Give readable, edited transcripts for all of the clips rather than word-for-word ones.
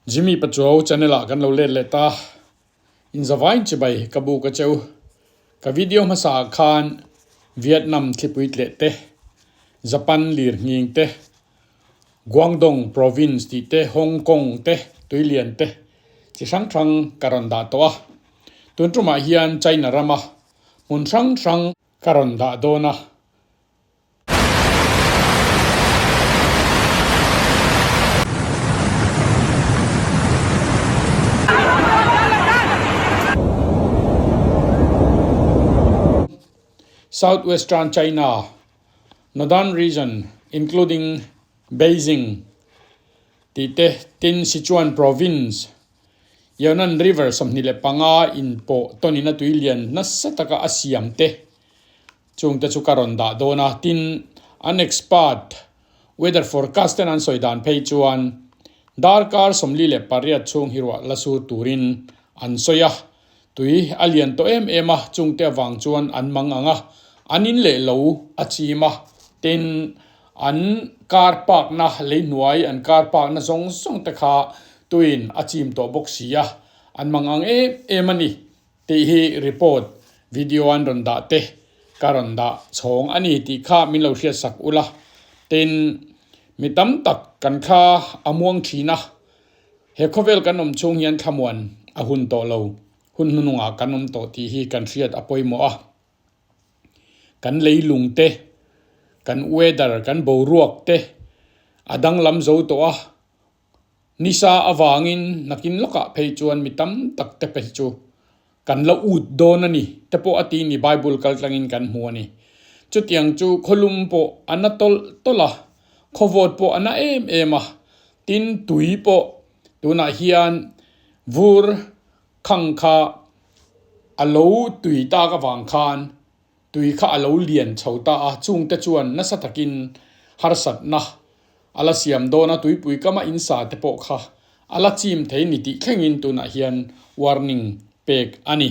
Jimmy Pachuau channel ah kan lo let leh ta. Inzavain chibai ka bu ka cheu. Ka video hmasa ah khan Vietnam thlipui tleh te, Japan lir nghing te, Guangdong province tih te, Hong Kong te, tuilian te chi hrang hrang ka rawn dah tawh a. Tun tumah hian China rama hmun hrang hrang ka rawn dah dawn a. Southwestern China, Northern Region, including Beijing, tih te, tin Sichuan Province, Yunnan River 25 inpawh tawnin a tui lian nasa taka a siam te Chungte chu ka rawn dah dawn a, tin, an expert weather forecast ten an sawi dan phei chuan darkar 48 chhung hi ruah la sur turin an sawi a, tui a lian tawh em em a, chungte avang chuan an mang ang a, an in leh lo a chim a, tin, an car park na lei hnuai an car park na zawng zawng te kha tuiin a chim tawh bawk si a, an mang ang em em a ni. Tih hi report video an rawn dah te ka rawn dah chhawng a ni tih kha min lo hriat sak ula. Tin, mi tam tak kan thla a muang thin a, he khawvel kan awm chhung hian thlamuan a hun tawh lo, hun hnunungah kan awm tawh tih hi kan hriat a pawimawh a. Kan leilung te, kan weather, kan boruak te a danglam zo tawh a. Nisa avangin nakin lawkah phei chuan mi tam tak te phei chu kan la ut dawn a ni te pawh a ti ni Bible kal tlangin kan hmu a ni. Chutiang chu khawlum pawh a na tawlh tawlh a, khawvawt pawh a na em em a, tin tui pawh tunah hian vur khang kha a lo tui tak avang khan tui kha a lo lian chho ta a, chungte chuan nasa takin harsatna A la siam dawn a, tuipui kama in sa te pawh kha a la chim thei ni tih thlengin tunah hian warning pek a ni.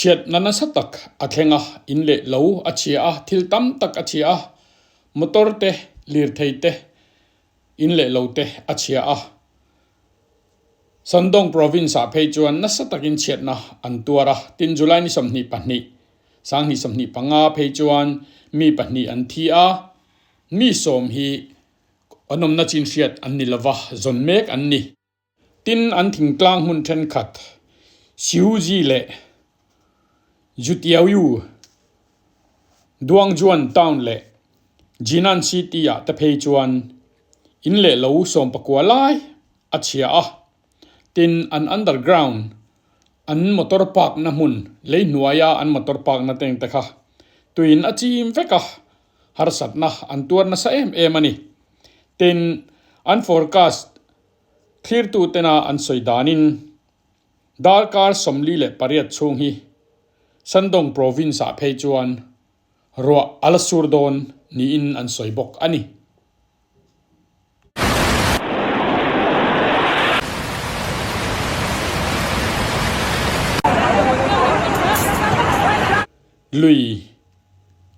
Chhiatna nasa tak a thleng a, in leh lo a chhia a, thil tam tak a chhia a, motor te, lirthei te, in leh lo te a chhia a. Shandong Province-ah phei chuan nasa takin chhiatna an tuar a, tin July ni 22, 2025 phei chuan mi pahnih an thi a, mi sawm hi an awmna chin hriat an ni lova, zawn mek an ni. Tin, an thingtlang hmun thenkhat Xiuji leh Zhutiaoyu, Duangjuan Town leh Jinan City-ah te phei chuan in leh lo sawmpakua lai a chhia a, tin an underground an motor park na hmun lei hnuaia an motor park na teng te kha tuiin a chim vek a, harsatna an tuar nasa em em a ni. Tin, an forecast thlirtu tena an sawi danin darkar 48 chhung hi Shandong province ah phei chuan ruah a la sur dawn niin an sawi bawk a ni. Lui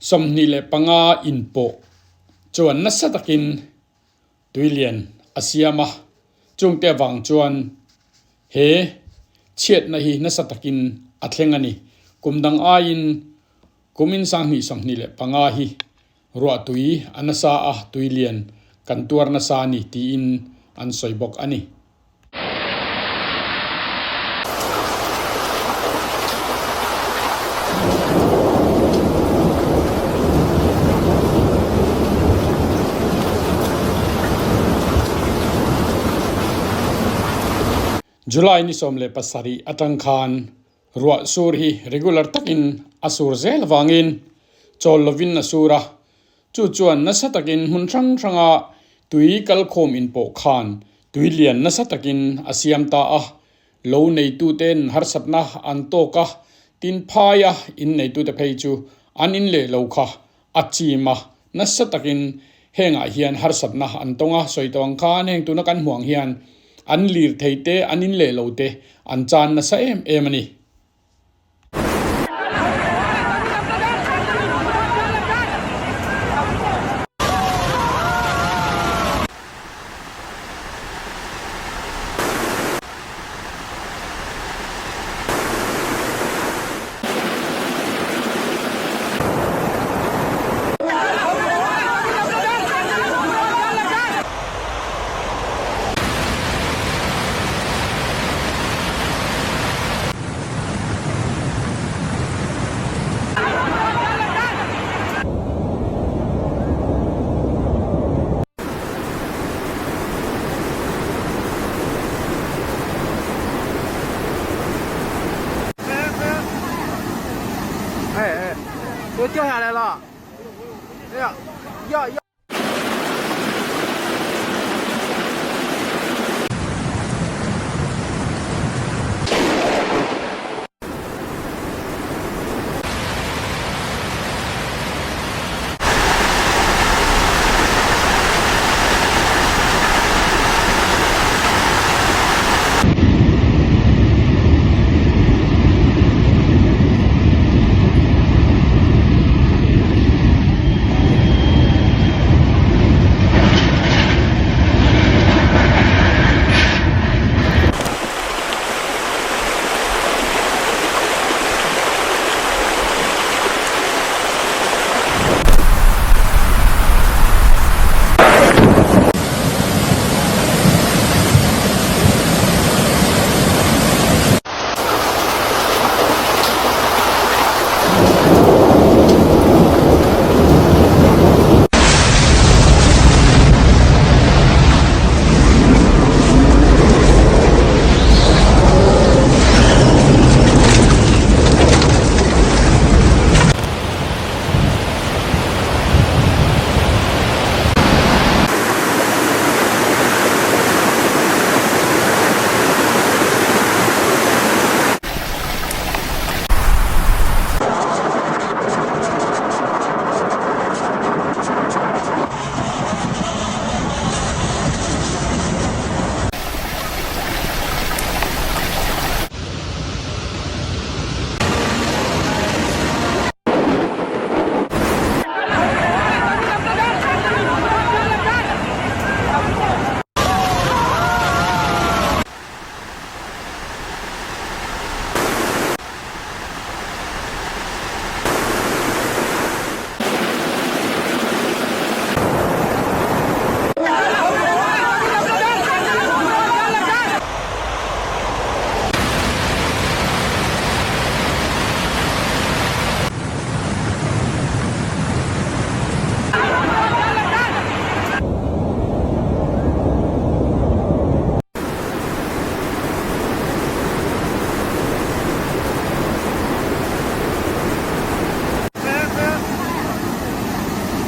25 inpawh chuan nasa takin tuilian a siam a, chungte avang chuan he chhiatna hi nasa takin a thleng a ni. Kum dang aiin Kumin 2025 hi ruah tui a nasa a, tui lian kan tuar nasa a ni tiin an sawi bawk a ni. July ni 17 atang khan ruah sur hi regular takin a sur zel avangin chawl lovin a sur a, Chu chuan nasa takin hmun hrang hranga tui kalkhawm inpawh khan tui lian nasa takin a siam ta a, lo neitute'n harsatna an tawk a, tin phaia inneitute phei chu an in leh lo kha a chim a, nasa takin hengah hian harsatna an tawng a, sawi tawh ang khan heng tuna kan hmuh ang hian an lirthei te, an in leh lo te an chan nasa em em a ni. 哎哎，都掉下来了！哎呀，呀呀！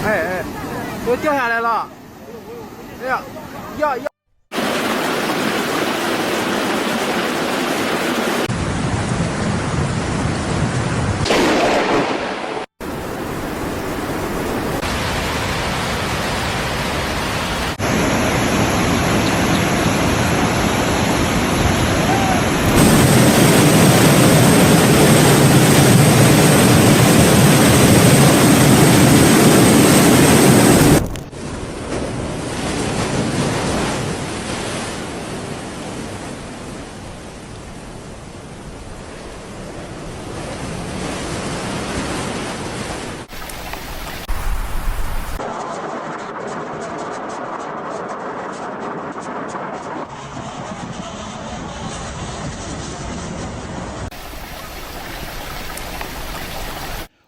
哎哎，都掉下来了！哎呀，呀呀！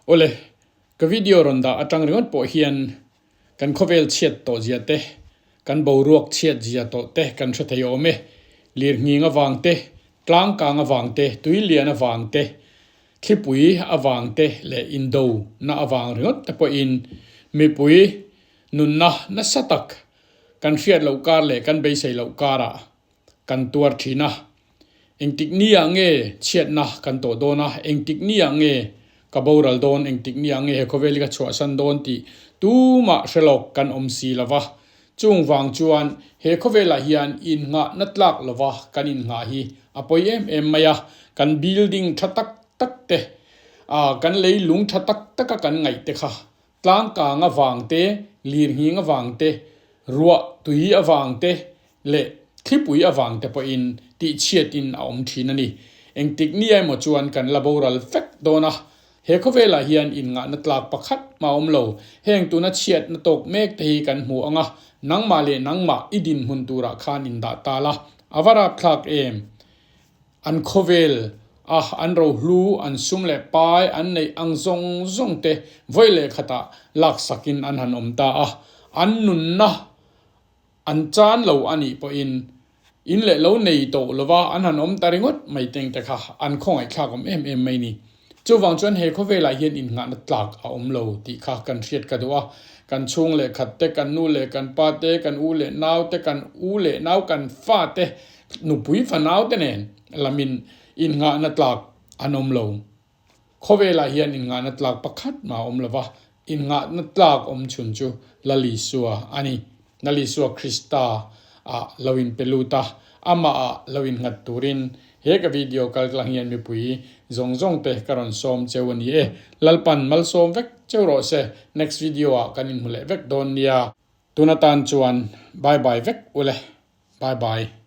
Awle, ka video rawn dah atang ringawt pawh hian kan khawvel chhiat tawh zia te, kan boruak chhiat zia tawh te kan hre thei awm e. Lirnghing avang te, tlangkang avang te, tuilian avang te, thlipui avang te leh indo na avang ringawt te pawhin mipui nunna nasa tak kan hriat loh kar leh kan beisei loh karah kan tuar thin a. Engtik niah nge chhiatna kan tawh dawn a, engtik niah nge ka boral dawn, engtik niah nge he khawvel hi ka chhuahsan dawn tih tumah hre lawk kan awm si lo va. Chung vang chuan he khawvelah hian innghahna tlak lova kan innghah hi a pawi em em mai a, kan building tha tak tak te, kan leilung tha tak taka kan ngaih te kha Tlangkang avang te, lirnghing avang te, ruah tui avang te leh thlipui avang te pawhin tihchhiatin a awm thin a ni. Engtik ni emaw chuan kan la boral vek dawn a, he khawvelah hian inngahna tlak pakhat mah a awm lo. Heng tuna chhiatna tawk mek te hi kan hmu ang a, nangmah leh nangmah i dinhmun turah khan indah ta la, a va rapthlak em? An khawvel a an rohlu, an sum leh pai an neih ang zawng zawng te vawi leh khatah laksakin an han awm ta a. An nunna an chan lo a nih pawhin in leh lo nei tawh lova an han awm ta ringawt mai teng te kha an khawngaihthlak awm em em mai ni. Chuvang chuan he khawvelah hian innghahna tlak a awm lo tih kha kan hriat ka duh a. Kan chhung leh khat te, kan nu leh kan pa te, kan u leh nau te, kan u leh nau, kan fa te, nupui fanau te nen lamin innghahna tlak an awm lo. Khawvelah hian innghahna tlak pakhat mah a awm lo va, innghahna tlak awm chhun chu Lal Isua a ni. Lal Isua Krista ah lo inpe lut a, amah ah lo innghat turin he ka video kal tlang hian mipui zawng zawng te ka rawn sawm cheu a ni e. Lalpan malsawm vek cheu rawh se, next video ah kan inhmu leh vek dawn nia. Tun atan chuan bye bye vek ule. Bye bye.